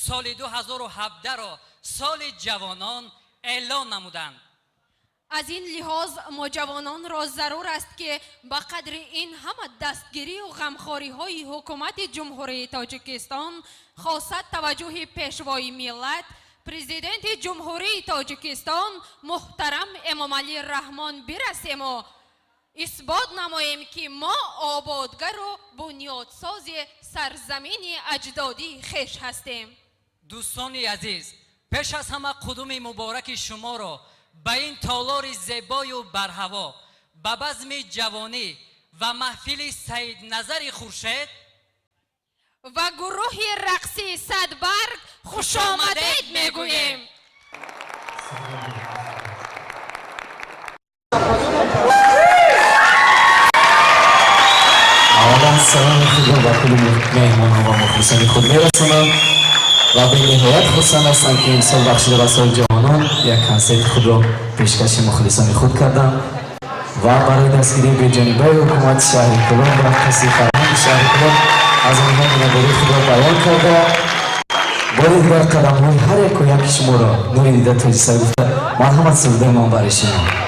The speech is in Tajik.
Соли 2017-ро соли ҷавонон эълон намуданд. Аз ин лиҳоз мо ҷавононро зарур аст, ки ба қадри ин ҳама дастгирию ғамхориҳои ҳукумати Ҷумҳурии Тоҷикистон, хоса таваҷҷӯҳи Пешвои миллат, Президенти Ҷумҳурии Тоҷикистон муҳтарам Эмомалӣ Раҳмон бирасему исбот намоем, ки мо ободгару бунёдсози сарзамини аҷдодии хеш ҳастем. Дӯстони азиз, пеш аз ҳама қудуми мубораки шуморо ба ин толори зебою барҳаво, ба базми ҷавонӣ ва маҳфили Саидназари Хуршед ва гурӯҳи рақси «Садбарг» хушомадед мегӯем. Аввалан саломи худро ба кулли меҳмонҳо ва мухлисони худ мерасонам ва бениҳоят хурсанд ҳастам, ки имсол бахшида ба соли ҷавонон як консерти худро пешкаши мухлисони худ кардам ва барои дастгирии беҷонибаи ҳукумати шаҳри Кӯлоб ва қасри фарҳанги шаҳри Кӯлоб аз онҳо миннатдории худро баён карда, бори дигар қадамҳои ҳар яку яки шуморо нури дида тоҷисар гуфта, марҳамат, сурудаи ман барои шумо.